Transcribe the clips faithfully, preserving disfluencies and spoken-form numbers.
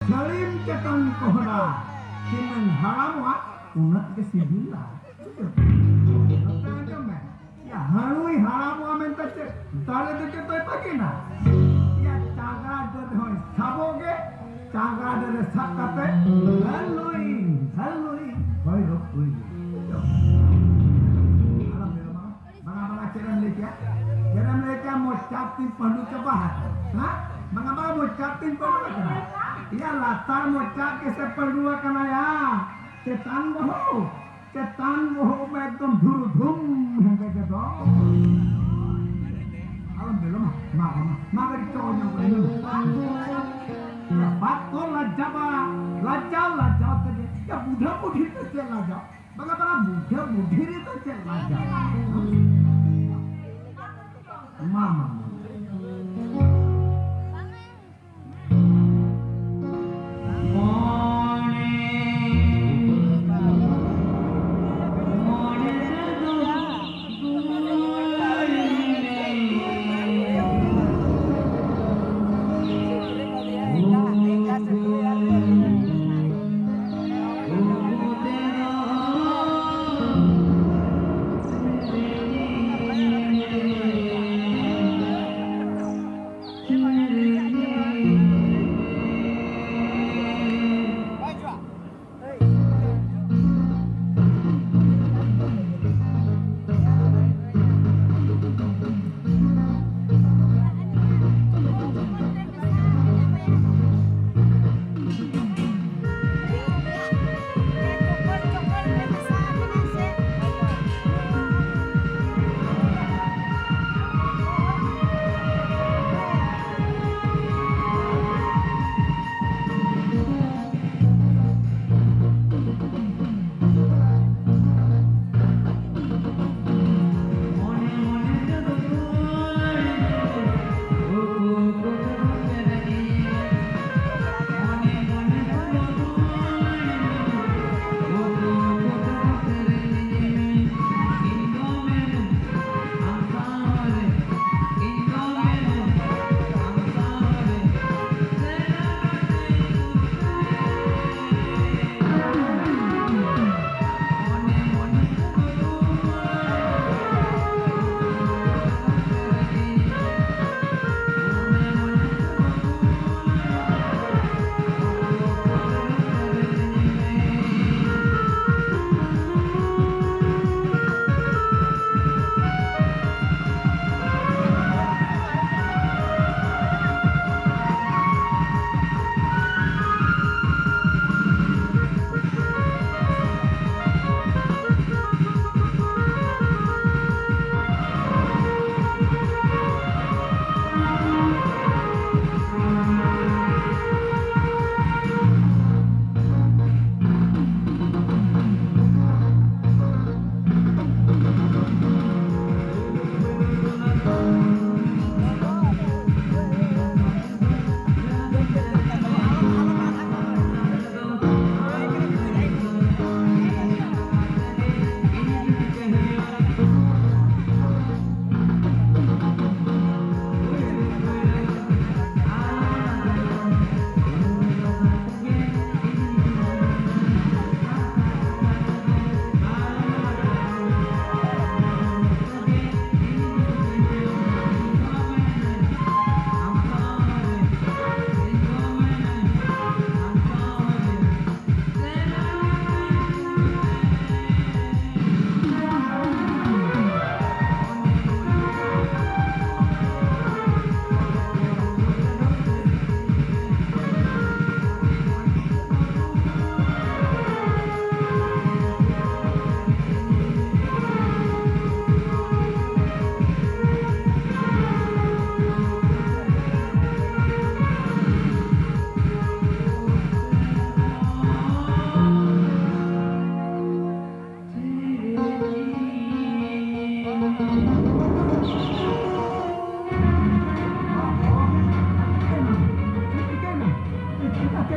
ᱥᱟᱹᱲᱤᱢ ᱪᱮᱛᱟᱱ ᱠᱚᱦᱰᱟ, ᱛᱤᱱᱟᱹᱜ ᱦᱟᱲᱟᱢᱚᱜᱼᱟ, ᱩᱱᱟᱹᱜ ᱜᱮ ᱥᱤᱵᱤᱞᱟ᱾ ᱱᱚᱛᱮ ᱟᱸᱡᱚᱢ ᱢᱮ, ᱭᱟ, ᱦᱟᱹᱬᱩᱭ ᱦᱟᱲᱟᱢᱚᱜᱼᱟ ᱢᱮᱱᱛᱮ ᱪᱮᱫ ᱫᱟᱨᱮ ᱫᱚ ᱪᱮᱫ ᱫᱚᱭ ᱵᱟᱹᱜᱤᱱᱟ? ᱭᱟ, ᱪᱟᱸᱜᱟ ᱰᱟᱹᱨ ᱦᱚᱸᱭ ᱥᱟᱵᱚᱜ ᱜᱮ, ᱪᱟᱸᱜᱟ ᱰᱟᱹᱨ ᱨᱮ ᱥᱟᱵ ᱠᱟᱛᱮ ᱦᱟᱹᱞᱩᱭ, ᱦᱟᱹᱞᱩᱭ, ᱦᱚᱭ ᱨᱚᱜᱽ ᱦᱩᱭ᱾ ᱟᱞᱚᱢ ᱞᱟᱹᱭᱟ ᱵᱟᱝ᱾ ᱵᱟᱝᱟ, ᱵᱟᱝᱟ, ᱪᱮᱫ ᱮᱢ ᱞᱟᱹᱭ ᱠᱮᱜᱼᱟ? ᱪᱮᱫ ᱮᱢ ᱞᱟᱹᱭ ᱠᱮᱜᱼᱟ? ᱢᱚᱪᱟ ᱛᱤᱧ ᱯᱟᱹᱰᱩ ᱪᱟᱵᱟ ᱟᱠᱟᱱᱟ᱾ ᱦᱮᱸ? ᱵᱟᱝᱟ, ᱵᱟᱝᱟ, ᱢᱚᱪᱟ ᱛᱤᱧ ᱯᱟᱹᱰᱩ ᱟᱠᱟᱱᱟ᱾ ᱤᱭᱟᱹ, ᱞᱟᱛᱟᱨ ᱢᱚᱪᱟ ᱜᱮᱥᱮ ᱯᱟᱹᱰᱩ ᱟᱠᱟᱱᱟ ᱭᱟ᱾ ᱪᱮᱛᱟᱱ ᱵᱚᱦᱚᱜ, ᱪᱮᱛᱟᱱ ᱵᱚᱦᱚᱜ ᱢᱟ ᱮᱠᱫᱚᱢ ᱫᱷᱩᱨᱩ ᱫᱷᱩᱢ ᱦᱮᱸᱫᱮ ᱜᱮ ᱫᱚ᱾ ᱟᱞᱚᱢ ᱵᱮᱞᱚ ᱢᱟ, ᱢᱟ, ᱢᱟ, ᱢᱟ, ᱠᱟᱹᱴᱤᱡ ᱪᱚ ᱧᱚᱜ ᱠᱟᱹᱴᱤᱡ ᱧᱚᱜ᱾ ᱵᱟᱠᱚ ᱞᱟᱡᱟᱣᱟ, ᱞᱟᱡᱟᱣ, ᱞᱟᱡᱟᱣ ᱛᱮᱜᱮ᱾ ᱭᱟ, ᱵᱩᱰᱷᱟᱹ ᱵᱩᱰᱷᱤ ᱫᱚ ᱪᱮᱫ ᱞᱟᱡᱟᱣ? ᱵᱟᱝᱟ, ᱵᱟᱝᱟ, ᱵᱩᱰᱷᱟᱹ ᱵᱩᱰᱷᱤ ᱨᱮᱫᱚ ᱪᱮᱫ ᱞᱟᱡᱟᱣ? ᱢᱟ, ᱢᱟ, ᱢᱟ᱾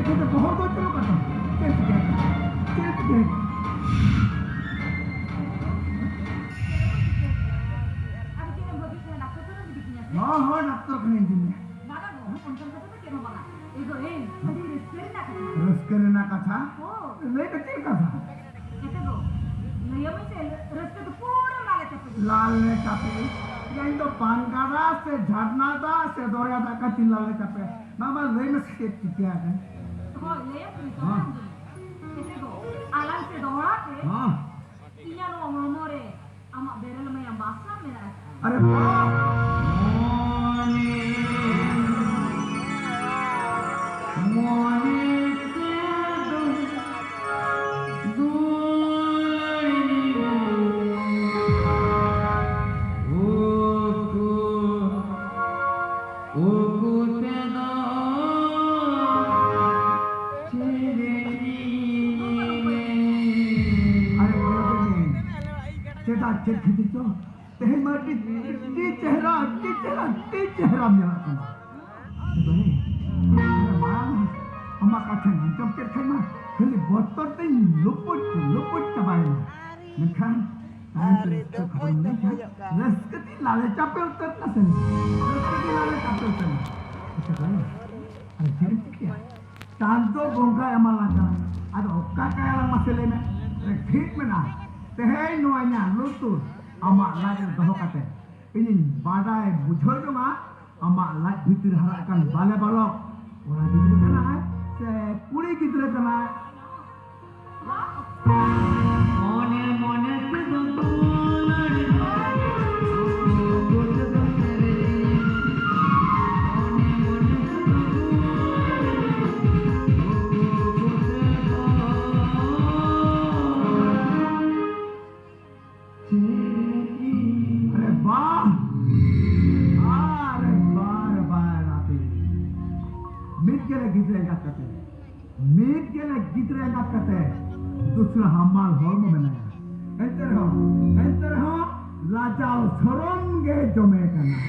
ᱪᱮᱫ ᱵᱚᱦᱚᱜ ᱫᱚ ᱪᱮᱫ ᱞᱮᱠᱟ ᱛᱟᱢ? ᱪᱮᱫ ᱪᱤᱠᱟᱹ? ᱪᱮᱫ ᱪᱤᱠᱟᱹ? ᱦᱚᱸ, ᱦᱚᱸ, ᱰᱟᱠᱛᱚᱨ ᱠᱷᱟᱱᱟᱧ ᱤᱫᱤ ᱢᱮᱭᱟ᱾ ᱵᱟᱝᱟ ᱜᱚ, ᱚᱱᱠᱟᱱ ᱠᱟᱛᱷᱟ ᱫᱚ ᱪᱮᱫ ᱦᱚᱸ ᱵᱟᱝᱟ᱾ ᱮ ᱜᱚ, ᱮ, ᱟᱹᱰᱤ ᱨᱟᱹᱥᱠᱟᱹ ᱨᱮᱱᱟᱜ ᱠᱟᱛᱷᱟ᱾ ᱨᱟᱹᱥᱠᱟᱹ ᱨᱮᱱᱟᱜ ᱠᱟᱛᱷᱟ? ᱦᱳᱭ᱾ ᱞᱟᱹᱭ ᱢᱮ, ᱪᱮᱫ ᱠᱟᱛᱷᱟ? ᱮᱛᱮ ᱜᱚ, ᱞᱟᱹᱭᱟᱢᱟᱹᱧ ᱥᱮ, ᱨᱟᱹᱥᱠᱟᱹ ᱫᱚ ᱯᱩᱨᱟᱹ ᱞᱟᱞᱮ ᱪᱟᱯᱮ ᱜᱮ᱾ ᱞᱟᱞᱮ ᱪᱟᱯᱮ? ᱤᱧ ᱫᱚ ᱵᱟᱱ ᱜᱟᱰᱟ ᱥᱮ ᱡᱷᱟᱨᱱᱟ ᱫᱟᱜ ᱥᱮ ᱫᱚᱨᱭᱟ ᱫᱟᱜ ᱠᱟᱛᱮ ᱞᱟᱞᱮ ᱪᱟᱯᱮ? ᱢᱟ, ᱢᱟ, ᱞᱟᱹᱭ ᱢᱮᱥᱮ, ᱪᱮᱫ ᱪᱤᱠᱟᱹ ᱟᱠᱟᱱᱟ? ᱦᱳᱭ, ᱞᱟᱹᱭᱟᱢ ᱠᱟᱹᱱᱟᱹᱧ, ᱦᱚᱸ᱾ ᱛᱟᱦᱞᱮ ᱟᱸᱡᱚᱢ ᱢᱮ᱾ ᱮᱛᱮ ᱜᱚ, ᱟᱞᱟᱝ ᱥᱮ ᱫᱚᱦᱲᱟ ᱛᱮ ᱦᱚᱸ᱾ ᱤᱧᱟᱹᱜ ᱱᱚᱣᱟ ᱦᱚᱲᱢᱚ ᱨᱮ ᱟᱢᱟᱜ ᱵᱮᱨᱮᱞ ᱢᱟᱭᱟᱢ ᱵᱟᱥᱟ ᱢᱮᱱᱟᱜ ᱟᱠᱟᱫᱼᱟ᱾ ᱟᱨᱮ ᱵᱟᱯ! ᱢᱚᱱᱮ, ᱢᱚᱱᱮ ᱛᱮᱫᱚ ᱫᱩᱞᱟᱹᱲᱤᱭᱟᱹ ᱩᱠᱩ, ᱩᱠᱩ ᱛᱮᱫᱚ ᱪᱮᱨᱮᱡ ᱤᱧ ᱢᱮ᱾ ᱟᱨᱮ ᱵᱟᱵᱟ ᱨᱮ, ᱪᱮᱫᱟᱜ, ᱪᱮᱫ ᱠᱷᱟᱹᱛᱤᱨ ᱪᱚ ᱛᱮᱦᱮᱧ ᱢᱟ ᱟᱹᱰᱤ, ᱟᱹᱰᱤ ᱪᱮᱦᱨᱟ, ᱟᱹᱰᱤ ᱪᱮᱦᱨᱟ, ᱟᱹᱰᱤ ᱪᱮᱦᱨᱟᱢ ᱧᱮᱞᱚᱜ ᱠᱟᱱᱟ᱾ ᱵᱟᱹᱦᱩ, ᱢᱟᱲᱟᱝ ᱟᱢᱟᱜ ᱠᱟᱛᱷᱟᱧ ᱟᱸᱡᱚᱢ ᱠᱮᱫ ᱠᱷᱟᱱ ᱢᱟ ᱠᱷᱟᱹᱞᱤ ᱵᱚᱛᱚᱨ ᱛᱮᱧ ᱞᱩᱯᱩᱡ, ᱞᱩᱯᱩᱡ ᱪᱟᱵᱟᱭᱮᱱᱟ᱾ ᱢᱮᱱᱠᱷᱟᱱ ᱛᱟᱭᱚᱢ ᱛᱮ ᱨᱟᱹᱥᱠᱟᱹ ᱠᱷᱚᱵᱚᱨᱮᱢ ᱞᱟᱹᱭ ᱠᱷᱟᱱ ᱨᱟᱹᱥᱠᱟᱹ ᱛᱮᱧ ᱞᱟᱞᱮ ᱪᱟᱯᱮ ᱩᱛᱟᱹᱨ ᱮᱱᱟ ᱥᱮ? ᱨᱟᱹᱥᱠᱟᱹ ᱛᱮᱧ ᱞᱟᱞᱮ ᱪᱟᱯᱮ ᱩᱛᱟᱹᱨ ᱮᱱᱟ᱾ ᱟᱪᱪᱷᱟ ᱵᱟᱹᱦᱩ, ᱟᱨ ᱪᱮᱫ ᱮᱢ ᱪᱤᱠᱟᱹᱭᱟ? ᱪᱟᱸᱫᱚ ᱵᱚᱸᱜᱟᱭ ᱮᱢᱟ ᱞᱟᱝ ᱠᱟᱱᱟ᱾ ᱟᱫᱚ ᱚᱠᱟ ᱠᱟᱭᱟ ᱞᱟᱝ ᱢᱟᱥᱮ ᱞᱟᱹᱭ ᱢᱮ? ᱨᱮ ᱴᱷᱤᱠ ᱢᱮᱱᱟᱜᱼᱟ᱾ ᱛᱮᱦᱮᱧ ᱱᱚᱣᱟ ᱤᱧᱟᱹᱜ ᱞᱩᱛᱩᱨ ᱟᱢᱟᱜ ᱞᱟᱡ ᱨᱮ ᱫᱚᱦᱚ ᱠᱟᱛᱮ ᱤᱧᱤᱧ ᱵᱟᱰᱟᱭ ᱵᱩᱡᱷᱟᱹᱣ ᱡᱚᱝᱟ, ᱟᱢᱟᱜ ᱞᱟᱡ ᱵᱷᱤᱛᱤᱨ ᱦᱟᱨᱟᱜ ᱠᱟᱱ ᱵᱟᱞᱮ ᱵᱟᱞᱚᱠ ᱠᱚᱲᱟ ᱜᱤᱫᱽᱨᱟᱹ ᱠᱟᱱᱟᱭ ᱥᱮ ᱠᱩᱲᱤ ᱜᱤᱫᱽᱨᱟᱹ ᱠᱟᱱᱟᱭ? ᱢᱚᱱᱮ ᱢᱚᱱᱮ ᱛᱮᱫᱚ ᱫᱩᱞᱟᱹᱲ ᱢᱚᱱᱮ ᱢᱚᱱᱮ ᱛᱮᱫᱚ ᱫᱩᱞᱟᱹᱲ ᱟᱨᱮ ᱵᱟᱦ! ᱟᱨᱮ ᱵᱟᱦ ᱨᱮ ᱵᱟᱦ ᱨᱟᱛᱮ! ᱢᱤᱫ ᱜᱮᱞᱮ ᱜᱤᱫᱽᱨᱟᱹ ᱮᱸᱜᱟᱛ ᱠᱟᱛᱮ, ᱢᱤᱫ ᱜᱮᱞᱮ ᱜᱤᱫᱽᱨᱟᱹ ᱮᱸᱜᱟᱛ ᱠᱟᱛᱮ, ᱫᱩᱥᱨᱟ ᱦᱟᱢᱟᱞ ᱦᱚᱲᱢᱚ ᱢᱮᱱᱟᱭᱟ᱾ ᱮᱱᱛᱮ ᱨᱮᱦᱚᱸ, ᱮᱱᱛᱮ ᱨᱮᱦᱚᱸ ᱞᱟᱡᱟᱣ ᱥᱚᱨᱚᱢ ᱜᱮ ᱡᱚᱢᱮ ᱠᱟᱱᱟ᱾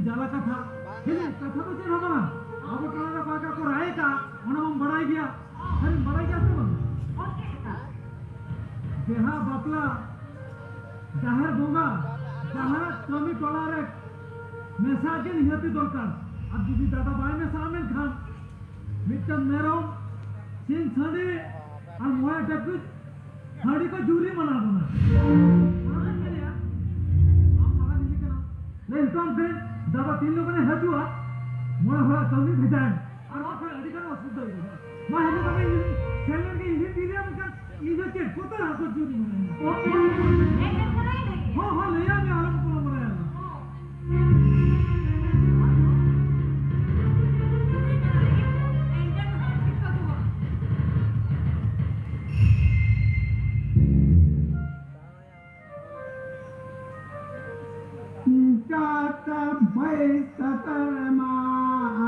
ᱡᱟᱞᱟ ᱠᱟᱛᱷᱟ᱾ ᱦᱮᱸ, ᱠᱟᱛᱷᱟ ᱫᱚ ᱪᱮᱫ ᱦᱚᱸ ᱵᱟᱝ᱾ ᱟᱵᱚ ᱴᱚᱞᱟ ᱨᱮ ᱚᱠᱟ ᱞᱮᱠᱟ ᱠᱚ ᱨᱟᱭ ᱠᱟᱜ, ᱚᱱᱟ ᱵᱚᱱ ᱵᱟᱲᱟᱭ ᱜᱮᱭᱟ᱾ ᱟᱨᱮᱢ ᱵᱟᱲᱟᱭ ᱜᱮᱭᱟ ᱥᱮ ᱵᱟᱝ? ᱵᱤᱦᱟ ᱵᱟᱯᱞᱟ, ᱡᱟᱦᱮᱨ ᱵᱚᱸᱜᱟ, ᱡᱟᱦᱟᱸ ᱠᱟᱹᱢᱤ ᱴᱚᱞᱟ ᱨᱮ ᱢᱮᱥᱟ ᱜᱮ ᱱᱤᱦᱟᱹᱛᱤ ᱫᱚᱨᱠᱟᱨ᱾ ᱟᱨ ᱡᱩᱫᱤ ᱫᱟᱫᱟ ᱵᱟᱭ ᱢᱮᱥᱟᱜᱼᱟ, ᱢᱮᱱᱠᱷᱟᱱ ᱢᱤᱫᱴᱟᱝ ᱢᱮᱨᱚᱢ, ᱥᱤᱢ ᱥᱟᱺᱰᱤ ᱟᱨ ᱢᱚᱬᱮ ᱴᱟᱹᱠᱩᱡ ᱦᱟᱺᱰᱤ ᱠᱚ ᱡᱩᱨᱤ ᱢᱟᱱᱟ ᱵᱚᱱᱟ᱾ ᱚᱱᱟ ᱫᱚᱧ ᱢᱮᱱᱮᱫᱼᱟ, ᱟᱢ ᱢᱟᱨᱟᱝ ᱦᱤᱞᱤ ᱠᱟᱱᱟᱢ᱾ ᱞᱟᱹᱭ ᱦᱚᱴᱚᱣᱟᱢ ᱠᱟᱹᱱᱟᱹᱧ, ᱫᱟᱫᱟ ᱛᱤᱱ ᱞᱚᱜᱚᱱᱮ ᱦᱤᱡᱩᱜᱼᱟ, ᱢᱚᱬᱮ ᱦᱚᱲᱟᱜ ᱠᱟᱹᱢᱤ ᱵᱷᱮᱡᱟᱭ ᱢᱮ᱾ ᱟᱨ ᱵᱟᱠᱷᱟᱱ ᱟᱹᱰᱤ ᱜᱟᱱ ᱚᱥᱩᱵᱤᱫᱷᱟ ᱦᱩᱭᱩᱜᱼᱟ᱾ ᱢᱟ ᱦᱤᱡᱩᱜ ᱠᱟᱱᱟ, ᱤᱧ ᱥᱮᱱ ᱞᱮᱱ ᱜᱮ, ᱤᱧ ᱛᱤᱨᱮ ᱢᱮᱱᱠᱷᱟᱱ ᱤᱧ ᱫᱚ ᱪᱮᱫ ᱠᱚᱛᱮ ᱦᱟᱹᱠᱩ ᱡᱩᱨᱤ ᱢᱟᱱᱟ? ᱦᱚᱸ, ᱦᱚᱸ, ᱞᱟᱹᱭᱟᱢ ᱢᱮ, ᱟᱞᱚᱢ ᱠᱚᱞᱚᱢ ᱵᱟᱲᱟᱭᱟ᱾ ᱪᱟᱛᱟ ᱵᱟᱹᱭ ᱥᱟᱛᱟᱨ ᱢᱟ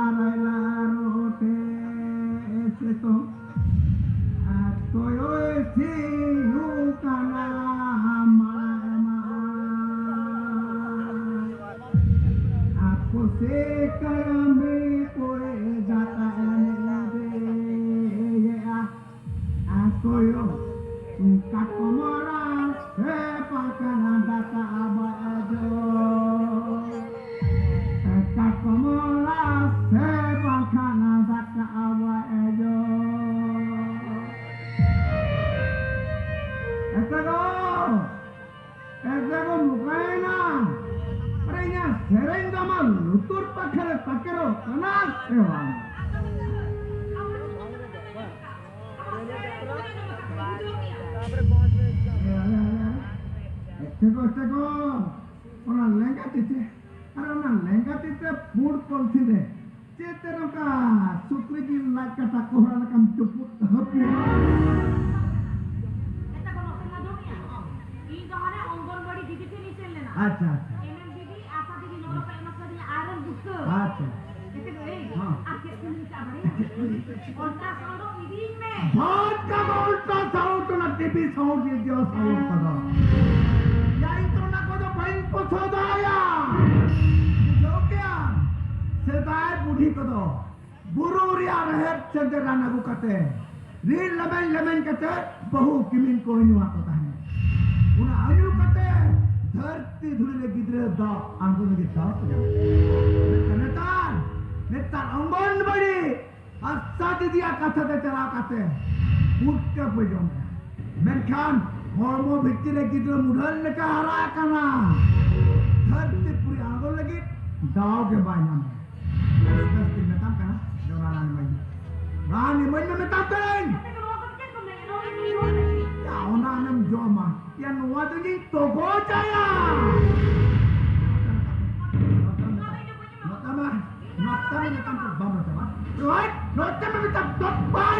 ᱟᱨᱟᱭ ᱞᱟ ᱨᱚᱴᱮ ᱥᱮᱛᱚ ᱟᱨ ᱛᱚᱭᱚᱭ ᱥᱤᱭᱩ ᱠᱟᱱᱟ ᱢᱟᱲᱟᱭ ᱢᱟ᱾ ᱟᱠᱚ ᱥᱮ ᱠᱟᱭᱟᱢᱮ ᱠᱚᱭ ᱡᱟᱛᱟ ᱮᱱᱮ ᱫᱮ ᱭᱮ ᱟ᱾ ᱟᱠᱚᱭᱚ ᱠᱟᱴᱠᱚᱢ ᱨᱟᱥᱮ ᱯᱟᱠᱷᱟᱱᱟ ᱫᱟᱠᱟ ᱟᱵᱟᱭ ᱡᱚ᱾ ᱠᱟᱴᱠᱚᱢ ᱨᱟᱥᱮ ᱯᱟᱠᱷᱟᱱᱟ ᱫᱟᱠᱟ ᱟᱵᱟᱭ ᱡᱚ᱾ ᱮᱛᱮ ᱫᱚ ᱮᱱᱛᱮ ᱠᱚ ᱢᱚᱠᱟᱭᱮᱱᱟ᱾ ᱟᱨ ᱤᱧᱟᱹᱜ ᱥᱮᱨᱮᱧ ᱫᱚ ᱟᱢᱟᱜ ᱞᱩᱛᱩᱨ ᱯᱟᱠᱷᱮ ᱨᱮ ᱛᱟᱠᱮᱨᱚᱜ ᱠᱟᱱᱟ ᱥᱮ ᱵᱟᱝ? ᱮ, ᱟᱞᱮ, ᱟᱞᱮ, ᱟᱞᱮ᱾ ᱮᱥᱴᱮ ᱠᱚ, ᱮᱥᱴᱮ ᱠᱚ᱾ ᱚᱱᱟ ᱞᱮᱸᱜᱟ ᱛᱤ ᱛᱮ, ᱟᱨ ᱚᱱᱟ ᱞᱮᱸᱜᱟ ᱛᱤ ᱛᱮ ᱯᱩᱸᱰ ᱯᱚᱞᱛᱷᱤᱱ ᱨᱮ ᱪᱮᱫ ᱛᱮ ᱱᱚᱝᱠᱟ ᱥᱩᱠᱨᱤ ᱡᱤᱞ ᱞᱟᱡ ᱠᱟᱴᱟ ᱠᱚᱦᱲᱟ ᱞᱮᱠᱟᱢ ᱪᱩᱯᱩᱫ ᱦᱟᱹᱯᱤᱭᱟ? ᱮᱴᱟ ᱠᱚ ᱱᱚᱥᱮ ᱢᱟ ᱡᱚᱢᱮᱜᱼᱟ᱾ ᱤᱧ ᱫᱚ ᱦᱟᱱᱮ ᱚᱝᱜᱚᱱᱵᱟᱲᱤ ᱫᱤᱫᱤ ᱴᱷᱮᱱᱤᱧ ᱥᱮᱱ ᱞᱮᱱᱟ᱾ ᱟᱪᱪᱷᱟ, ᱟᱪᱪᱷᱟ᱾ ᱮᱢ ᱮᱢ ᱫᱤᱫᱤ, ᱟᱥᱟ ᱫᱤᱫᱤ ᱱᱚᱰᱮ ᱠᱷᱚᱱ ᱮᱢᱟ ᱠᱟᱫᱤᱧᱟ ᱟᱭᱨᱚᱱ ᱵᱩᱥᱴᱟᱨ᱾ ᱟᱪᱪᱷᱟ᱾ ᱮᱴᱟ ᱠᱚ, ᱮᱭ, ᱦᱚᱸ᱾ ᱟᱨ ᱪᱮᱫ ᱠᱚ ᱞᱟᱹᱭ ᱠᱟᱜᱼᱟ ᱵᱟᱲᱟᱭᱟᱢ? ᱚᱞᱴᱨᱟᱥᱟᱣᱩᱱᱰ ᱤᱫᱤᱭᱤᱧ ᱢᱮ᱾ ᱵᱟᱫ ᱠᱟᱜ ᱚᱞᱴᱨᱟᱥᱟᱣᱩᱱᱰ, ᱚᱱᱟ ᱴᱤᱵᱷᱤ ᱥᱟᱣᱩᱱᱰ ᱤᱫᱤᱭᱟ, ᱥᱟᱣᱩᱱᱰ ᱠᱚᱫᱚ᱾ ᱭᱟ, ᱤᱧ ᱫᱚ ᱚᱱᱟ ᱠᱚᱫᱚ ᱵᱟᱹᱧ ᱯᱚᱪᱷᱚᱫᱟᱭᱟ᱾ ᱵᱩᱡᱷᱟᱹᱣ ᱵᱩᱰᱷᱤ ᱠᱚᱫᱚ ᱵᱩᱨᱩ ᱨᱮᱭᱟᱜ ᱨᱮᱦᱮᱫ ᱥᱮᱸᱫᱮᱨ ᱨᱟᱱ ᱟᱹᱜᱩ ᱠᱟᱛᱮ, ᱨᱤᱱ ᱞᱮᱢᱮᱧ ᱞᱮᱢᱮᱧ ᱠᱟᱛᱮ ᱵᱟᱹᱦᱩ ᱠᱤᱢᱤᱱ ᱠᱚ ᱧᱩᱣᱟᱜ ᱠᱚ ᱛᱟᱦᱮᱸᱫ᱾ ᱚᱱᱟ ᱟᱹᱧᱩ ᱠᱟᱛᱮ ᱫᱷᱟᱹᱨᱛᱤ ᱫᱷᱩᱲᱤ ᱨᱮ ᱜᱤᱫᱽᱨᱟᱹ ᱫᱟᱜ ᱟᱬᱜᱚ ᱞᱟᱹᱜᱤᱫ ᱫᱟᱣ ᱠᱚ ᱧᱟᱢᱟ᱾ ᱢᱮᱱᱠᱷᱟᱱ ᱱᱮᱛᱟᱨ, ᱱᱮᱛᱟᱨ ᱚᱝᱜᱚᱱᱵᱟᱲᱤ ᱟᱥᱟ ᱫᱤᱫᱤᱭᱟᱜ ᱠᱟᱛᱷᱟ ᱛᱮ ᱪᱟᱞᱟᱣ ᱠᱟᱛᱮ ᱯᱩᱴᱠᱟᱹ ᱠᱚ ᱡᱚᱢ ᱮᱫᱟ᱾ ᱢᱮᱱᱠᱷᱟᱱ ᱦᱚᱲᱢᱚ ᱵᱷᱤᱛᱤᱨ ᱨᱮ ᱜᱤᱫᱽᱨᱟᱹ ᱢᱩᱰᱷᱟᱹᱞ ᱞᱮᱠᱟ ᱦᱟᱨᱟ ᱟᱠᱟᱱᱟ᱾ ᱫᱷᱟᱹᱨᱛᱤ ᱯᱩᱨᱤ ᱟᱬᱜᱚ ᱞᱟᱹᱜᱤᱫ ᱫᱟᱣ ᱜᱮ ᱵᱟᱭ ᱧᱟᱢᱟ᱾ ᱟᱥᱛᱮ ᱟᱥᱛᱮ ᱢᱮᱛᱟᱢ ᱠᱟᱱᱟ ᱡᱮ ᱚᱱᱟ ᱨᱟᱱ ᱤᱢᱟᱹᱧ ᱢᱮ᱾ ᱨᱟᱱ ᱤᱢᱟᱹᱧ ᱢᱮ ᱢᱮᱛᱟᱢ ᱠᱟᱹᱱᱟᱹᱧ᱾ ᱭᱟ, ᱚᱱᱟ ᱟᱢᱮᱢ ᱡᱚᱢᱟ᱾ ᱭᱟ, ᱱᱚᱣᱟ ᱫᱚ ᱤᱧᱤᱧ ᱛᱚᱜᱚᱡᱟᱭᱟ᱾ ᱱᱚᱛᱮ ᱢᱮᱛᱟᱢ, ᱱᱚᱛᱮ ᱢᱮᱛᱟᱢ, ᱱᱚᱛᱮ ᱢᱮᱛᱟᱢ, ᱵᱟᱢ ᱱᱚᱛᱮ ᱢᱟ᱾ ᱱᱚᱛᱮ ᱢᱮᱛᱟᱢ, ᱛᱚᱜᱚᱡ᱾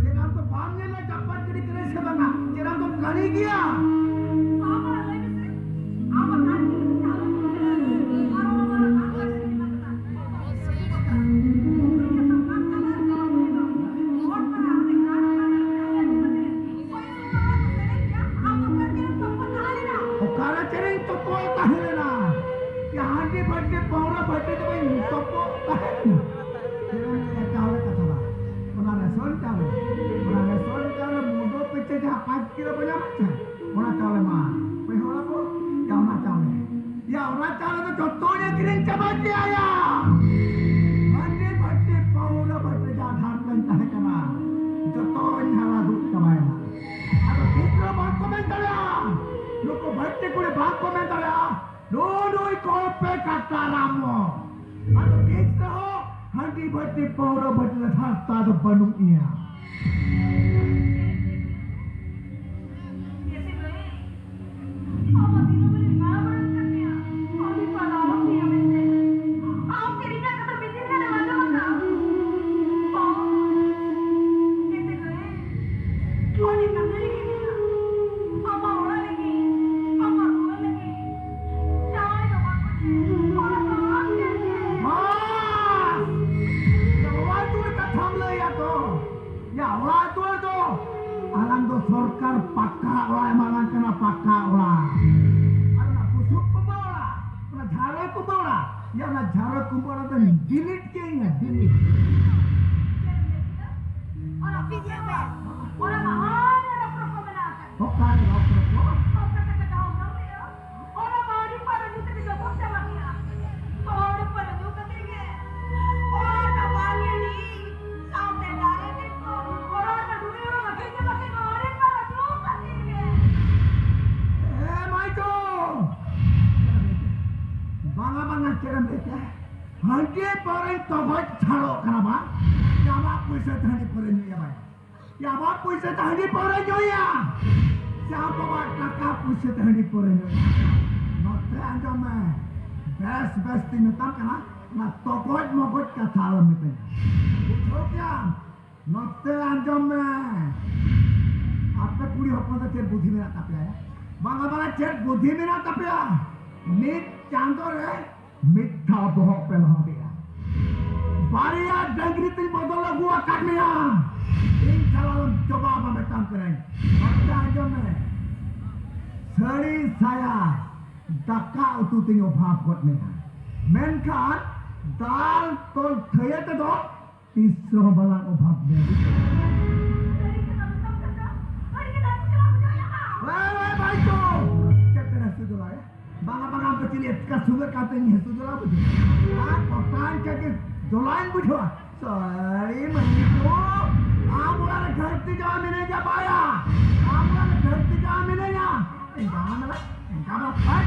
ᱪᱮᱫ ᱟᱢ ᱫᱚ ᱵᱟᱢ ᱧᱮᱞᱟ ᱪᱟᱯᱟᱫ ᱜᱤᱰᱤ ᱠᱟᱹᱱᱟᱹᱧ ᱥᱮ ᱵᱟᱝᱟ? ᱪᱮᱫ ᱟᱢ ᱫᱚᱢ ᱠᱟᱹᱲᱤ ᱜᱮᱭᱟ? ᱵᱟᱵᱟ, ᱞᱟᱹᱭ ᱢᱮᱥᱮ᱾ ᱟᱢ ᱵᱟᱠᱷᱟᱱ ᱟᱨ ᱚᱱᱟ ᱢᱟᱨᱟᱝ ᱟᱨ ᱚᱱᱟ ᱢᱟᱨᱟᱝ ᱚᱠᱟᱨᱮ ᱪᱮᱨᱮᱧ ᱛᱚᱯᱚᱞ ᱛᱟᱦᱮᱸ ᱞᱮᱱᱟ? ᱭᱟ ᱦᱟᱺᱰᱤ ᱵᱷᱟᱹᱴᱤ, ᱯᱟᱹᱣᱨᱟᱹ ᱵᱷᱟᱹᱴᱤ ᱫᱚ ᱵᱟᱹᱧ ᱛᱚᱯᱚᱞ ᱛᱟᱦᱮᱸ ᱞᱮᱱᱟ᱾ ᱪᱮᱨᱮᱧ ᱨᱮᱭᱟᱜ ᱪᱟᱣᱞᱮ ᱠᱟᱛᱷᱟ ᱵᱟᱝ᱾ ᱚᱱᱟ ᱨᱮᱥᱚᱱ ᱪᱟᱣᱞᱮ, ᱚᱱᱟ ᱨᱮᱥᱚᱱ ᱪᱟᱣᱞᱮ ᱢᱩᱰᱚ ᱯᱤᱪᱷᱮ ᱡᱟᱦᱟᱸ ᱯᱟᱸᱪ ᱠᱤᱞᱳ ᱠᱚ ᱧᱟᱢᱮᱫ ᱛᱟᱦᱮᱸ, ᱚᱱᱟ ᱪᱟᱣᱞᱮ ᱢᱟ ᱯᱮ ᱦᱚᱲ ᱟᱵᱚ, ᱭᱟ ᱚᱱᱟ ᱪᱟᱣᱞᱮ, ᱭᱟ ᱚᱱᱟ ᱪᱟᱣᱞᱮ ᱫᱚ ᱡᱚᱛᱚᱧ ᱟᱹᱠᱷᱨᱤᱧ ᱪᱟᱵᱟ ᱠᱮᱜᱼᱟ ᱭᱟ᱾ ᱦᱟᱺᱰᱤ ᱵᱷᱟᱹᱴᱤ, ᱯᱟᱹᱣᱨᱟᱹ ᱵᱷᱟᱹᱴᱤ, ᱡᱟ ᱰᱷᱟᱨ ᱛᱟᱹᱧ ᱛᱟᱦᱮᱸ ᱠᱟᱱᱟ, ᱡᱚᱛᱚᱧ ᱦᱟᱨᱟ ᱫᱩᱜ ᱪᱟᱵᱟᱭᱮᱱᱟ᱾ ᱟᱫᱚ ᱛᱤᱥ ᱨᱮᱦᱚᱸ ᱵᱟᱝ ᱠᱚ ᱢᱮᱱ ᱫᱟᱲᱮᱭᱟᱜᱼᱟ, ᱱᱩᱠᱩ ᱵᱷᱟᱹᱴᱤ ᱠᱩᱲᱤ ᱵᱟᱝ ᱠᱚ ᱢᱮᱱ ᱫᱟᱲᱮᱭᱟᱜᱼᱟ, ᱱᱩᱭ ᱱᱩᱭ ᱠᱚ ᱯᱮ ᱠᱟᱴᱟᱨᱟᱢᱚ᱾ ᱟᱫᱚ ᱛᱤᱥ ᱨᱮᱦᱚᱸ ᱦᱟᱺᱰᱤ ᱵᱷᱟᱹᱴᱤ, ᱯᱟᱹᱣᱨᱟᱹ ᱵᱷᱟᱹᱴᱤ ᱨᱮ ᱥᱟᱥᱛᱟ ᱫᱚ ᱵᱟᱹᱱᱩᱜ ᱮᱭᱟ᱾ ᱟᱞᱟᱝ ᱫᱚ ᱥᱚᱨᱠᱟᱨ ᱯᱟᱠᱟ ᱚᱲᱟᱜ ᱮᱢᱟᱞᱟᱝ ᱠᱟᱱᱟ, ᱯᱟᱠᱟ ᱚᱲᱟᱜ᱾ ᱟᱨ ᱚᱱᱟ ᱵᱩᱥᱩᱵ ᱠᱩᱢᱵᱟᱹ ᱚᱲᱟᱜ, ᱚᱱᱟ ᱡᱷᱟᱲᱚ ᱠᱩᱢᱵᱟᱹ ᱚᱲᱟᱜ, ᱭᱟ, ᱚᱱᱟ ᱡᱷᱟᱲᱚ ᱠᱩᱢᱵᱟᱹ ᱚᱲᱟᱜ ᱫᱚ delete ᱠᱮᱫ ᱤᱧ, delete᱾ ᱚᱱᱟ ᱵᱷᱤᱰᱤᱭᱳ ᱢᱮ᱾ ᱚᱱᱟ ᱢᱟ ᱦᱟᱱᱮ ᱨᱚᱯ ᱨᱚᱯ ᱠᱚ ᱢᱮᱱᱟᱜ ᱟᱠᱟᱫ᱾ ᱚᱠᱟᱨᱮ ᱨᱚᱯ ᱨᱚᱯ ᱠᱚ? ᱚᱠᱟ ᱠᱟᱛᱮ ᱫᱚᱦᱚ ᱠᱟᱜ ᱦᱩᱭᱩᱜᱼᱟ? ᱚᱱᱟ ᱢᱟ ᱟᱹᱰᱤ ᱯᱟᱨᱟ ᱧᱩ ᱛᱮᱜᱮ ᱡᱚᱛᱚ ᱪᱟᱵᱟ ᱠᱮᱜᱼᱟ᱾ ᱛᱚ ᱟᱹᱰᱤ ᱯᱟᱨᱟ ᱧᱩ ᱠᱟᱛᱮ ᱜᱮ ᱚᱱᱟ ᱵᱟᱝ ᱮᱲᱤ ᱥᱟᱶᱛᱮ ᱫᱟᱨᱮ ᱨᱮ ᱠᱚ ᱚᱱᱟ ᱢᱟ ᱰᱩᱲᱤ ᱦᱚᱸ ᱵᱟᱹᱜᱤ ᱪᱟᱵᱟ ᱠᱮᱫ ᱫᱚ ᱟᱹᱰᱤ ᱯᱟᱨᱟ ᱧᱩ ᱠᱟᱛᱮ ᱜᱮ᱾ ᱮ ᱢᱟᱭᱠᱚ! ᱵᱟᱝᱟ, ᱵᱟᱝᱟ, ᱪᱮᱫ ᱮᱢ ᱞᱟᱹᱭ ᱠᱮᱜᱼᱟ? ᱦᱟᱺᱰᱤ ᱯᱟᱹᱣᱨᱟᱹᱧ ᱛᱚᱜᱚᱡ ᱪᱷᱟᱲᱚᱜ ᱠᱟᱱᱟ ᱵᱟᱝ? ᱟᱢᱟᱜ ᱯᱩᱭᱥᱟᱹ ᱛᱮ ᱦᱟᱺᱰᱤ ᱯᱟᱹᱣᱨᱟᱹᱧ ᱧᱩᱭᱟ ᱵᱟᱭ? ᱟᱢᱟᱜ ᱯᱩᱭᱥᱟᱹ ᱛᱮ ᱦᱟᱺᱰᱤ ᱯᱟᱹᱣᱨᱟᱹᱧ ᱧᱩᱭᱟ? ᱥᱮ ᱟᱢ ᱵᱟᱵᱟ ᱴᱟᱠᱟ ᱯᱩᱭᱥᱟᱹ ᱛᱮ ᱦᱟᱺᱰᱤ ᱯᱟᱹᱣᱨᱟᱹᱧ ᱧᱩᱭᱟ? ᱱᱚᱛᱮ ᱟᱸᱡᱚᱢ ᱢᱮ, ᱵᱮᱥ ᱵᱮᱥ ᱛᱤᱧ ᱢᱮᱛᱟᱢ ᱠᱟᱱᱟ, ᱚᱱᱟ ᱛᱚᱜᱚᱡ ᱢᱚᱜᱚᱡ ᱠᱟᱛᱷᱟ ᱟᱞᱚᱢ ᱢᱮᱛᱟᱹᱧᱟ, ᱵᱩᱡᱷᱟᱹᱣ ᱠᱮᱜᱼᱟᱢ? ᱱᱚᱛᱮ ᱟᱸᱡᱚᱢ ᱢᱮ, ᱟᱯᱮ ᱠᱩᱲᱤ ᱦᱚᱯᱚᱱ ᱫᱚ ᱪᱮᱫ ᱵᱩᱫᱷᱤ ᱢᱮᱱᱟᱜ ᱛᱟᱯᱮᱭᱟ? ᱵᱟᱝᱟ, ᱵᱟᱝᱟ, ᱪᱮᱫ ᱵᱩᱫᱷᱤ ᱢᱮᱱᱟᱜ ᱛᱟᱯᱮᱭᱟ? ᱢᱤᱫ ᱪᱟᱸᱫᱚ ᱨᱮ ᱢᱤᱫ ᱫᱷᱟᱣ ᱵᱚᱦᱚᱜ ᱯᱮ ᱞᱚᱦᱚᱫᱮᱜᱼᱟ᱾ ᱵᱟᱨᱭᱟ ᱰᱟᱹᱝᱨᱤ ᱛᱤᱧ ᱵᱚᱫᱚᱞ ᱟᱹᱜᱩ ᱟᱠᱟᱫ ᱢᱮᱭᱟ᱾ ᱤᱧ ᱥᱟᱞᱟᱜ ᱮᱢ ᱡᱚᱵᱟᱵᱟ ᱢᱮᱛᱟᱢ ᱠᱟᱹᱱᱟᱹᱧ᱾ ᱱᱚᱛᱮ ᱟᱸᱡᱚᱢ ᱢᱮ᱾ ᱥᱟᱹᱲᱤ ᱥᱟᱭᱟ ᱫᱟᱠᱟ ᱩᱛᱩ ᱛᱤᱧ ᱚᱵᱷᱟᱵ ᱜᱚᱫ ᱢᱮᱭᱟ᱾ ᱢᱮᱱᱠᱷᱟᱱ ᱫᱟᱞ ᱛᱚᱞ ᱛᱷᱟᱹᱭᱟᱹ ᱛᱮᱫᱚ ᱛᱤᱥ ᱨᱮᱦᱚᱸ ᱵᱟᱞᱟᱝ ᱚᱵᱷᱟᱵ ᱢᱮᱭᱟ᱾ ᱥᱟᱹᱨᱤ ᱠᱟᱛᱷᱟ ᱢᱮᱛᱟᱢ ᱠᱟᱱᱟ᱾ ᱟᱹᱰᱤ ᱜᱮ ᱫᱟᱜ ᱠᱚ ᱪᱟᱞᱟᱣ ᱵᱩᱡᱷᱟᱹᱣ ᱮᱫᱟ᱾ ᱣᱟᱭ, ᱣᱟᱭ, ᱵᱟᱭ ᱠᱚ! ᱪᱮᱫ ᱠᱟᱱᱟ ᱥᱩᱫᱷᱩ ᱞᱟᱭ? ᱵᱟᱝᱟ, ᱵᱟᱝᱟ, ᱟᱢ ᱫᱚ ᱪᱤᱞᱤ ᱮᱛᱠᱟ ᱥᱩᱜᱟᱹ ᱠᱟᱛᱮ ᱤᱧ ᱦᱮᱸᱥᱩ ᱡᱚᱞᱟ ᱵᱩᱡᱷᱟᱹᱣ? ᱟᱨ ᱯᱚᱛᱟᱱ ᱪᱮᱫ ᱜᱮ ᱡᱚᱞᱟᱧ ᱵᱩᱡᱷᱟᱹᱣᱟ? ᱥᱟᱹᱨᱤ ᱢᱟᱹᱱᱢᱤ ᱠᱚ, ᱟᱢ ᱚᱲᱟᱜ ᱨᱮ ᱜᱷᱟᱹᱨᱛᱤ ᱡᱟᱶᱟᱭ ᱢᱮᱱᱟᱹᱧᱟ ᱵᱟᱭᱟ? ᱟᱢ ᱚᱲᱟᱜ ᱨᱮ ᱜᱷᱟᱹᱨᱛᱤ ᱡᱟᱶᱟᱭ ᱢᱮᱱᱟᱹᱧᱟ? ᱮᱸᱜᱟ ᱢᱮᱞᱟ, ᱮᱸᱜᱟ ᱢᱮᱞᱟ, ᱦᱮᱸ?